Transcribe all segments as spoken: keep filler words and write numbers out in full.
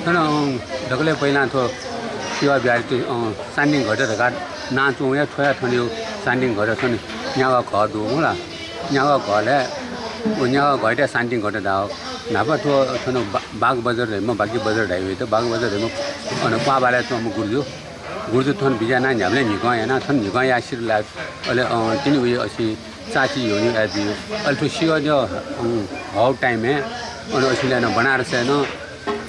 थन, अँ, दकलय् पहिला थ्व सिवा बिहारय्, अँ, शान्तिघट धकाः नां च्वंगु हे थ्व हे थन यो शान्तिघट थन न्यागः घः दु मला। न्यागः घःलय्, व न्यागः घःयात शान्तिघट धाः। न्हापा थ्व थन बा-, बाघ बज्र धइम्ह, बाघ बज्र धाइ वइत, बाघ बज्र धइम्ह अन क्वाबालय् च्वंम्ह गुरुजु। गुरुजु थन बिज्यानाः न्ह्याबलें न्हिकं यानाः थन न्हिकं याः सिर लाः। अले, अँ, तिनि उइ असिं चाची यःन्हु याये जुइ। अले थ्व सिवा द्यः, अँ, हःगु time-य् अन असिं नं बनारसय् नं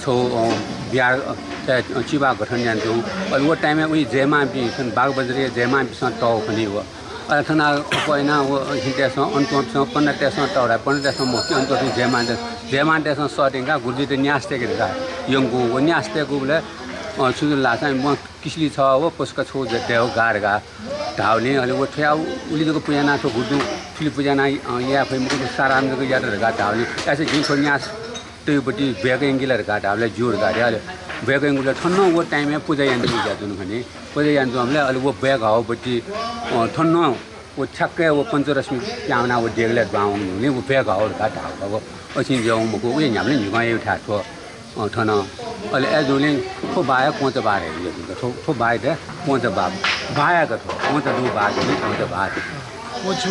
छगू, अँ, बिहार, अँ, चिबाः गठन यानाच्वंगु। अले व time-य् उइ जयमांपिं, थन बाघ बज्रया जयमांपिन्सं तःगु खनी व। अले थन अप्वः यानाः व असितय्सं, अन च्वंपिन्सं, पण्डिततय्सं तःगु धाइ, पण्डिततय्सं मखुत, अन च्वंपिं जयमांतय्सं, जयमांतय्सं सःतेंकाः गुरुजुयात न्यासः तयेके धकाः यंकूगु। व न्यासः तयेकूबलय्, अँ, छु जुल धाःसा, म किसली छ व पसुक छगू ज-, दयेगु गाः धकाः धाःबलय्, अले व थ्वया उलि जक पुजा यानाः थ्व गुरुजुं थुलि पुजा यानाः, अँ, याये फइ मखु, सारांश जक यात धकाः धाःबलय्, अय्सा जिं थ्व न्यासः तयेगुपट्टि ब्वय्क यंके ला धकाः धाःबलय् ज्यू धकाः धया। अले ब्वय्क यंकूबलय् थन नं व time-य् पुजा यानाच्वंगु जुयाच्वन खनी। पुजा यानाच्वंबलय् अले व ब्वय्क हःगुपट्टि, अँ, थन नं व ठ्याक्कै व पञ्चरश्मि प्याहां वनाः व देगलय् दुहां वंगु न्ह्यःने व ब्वय्क हःगु धकाः धाःगु। अले असिं जुयावंगु मखु, उइ न्ह्याबलें न्हिकं यायेगु थाय् थ्व, अँ, थन। अले अय्जूगुलिं थ्व बाःया क्वंचा बाः धयागु जुल। थ्व, थ्व बाःयात क्वंचा बाः, बाःया का थ्व, क्वंचा दुगु बाः जुल, क्वंचा बाः। व छु,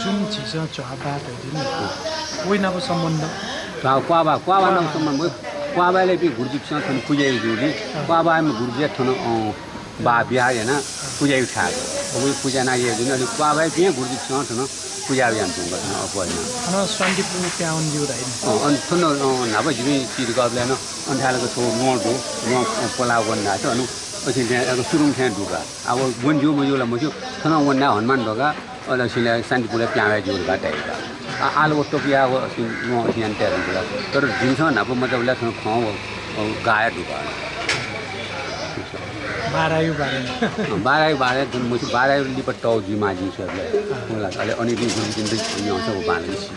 जुन झीसं झ्वाः बाः धयागु नि, वइ नाप सम्बन्ध? झ्वाः क्वाः बाः, क्वाः बाः नाप सम्बन्ध। क्वाः बाःयापिं गुरुजुपिन्सं थन पुजा याइगु जुल। क्वाः बाःयाम्ह गुरुजुया थन, अँ, बाः बिहार यानाः पुजा याइगु थाय् दु। व पुजा यानाः याइगु जुल। अले क्वाः बाःयापिं गुरुजुपिन्सं थन पुजा यानाच्वंगु थन अप्वः यानाः। अन शान्तिपुर प्याहां वनेगु धाइ नि। अँ, अन थन, अँ, न्हापा जिपिं चिधुंकःबलय् नं अन थाय् लाक छगू ल्वहं दु, ल्वहं, अँ, प्वलाः वने धाःसा अन अथे थें, अ, सुरुङ थें दु का। आः व वने ज्यू मज्यू ला मस्यू, थनं वने धाःसा हनुमान धकाः, अले असिं शान्तिपुरय् प्याहां वये ज्यू धकाः धाइ का। आ, आः ला व तकुयाः व असिं ल्वहं अथे यानातये धुंकल। तर जिमिसं न्हापा मचाःबलय् थन खं व, अ, गाःया दु का। बारायु बारे। अँ, बारायु बारे, थन मस्यू, बारायु लिपा तःगु जुइमाः जिं स्वयेबलय्। अँ। होला, अले अन इपिं गुरुजुपिन्त न्यंसा व बांलाक सी।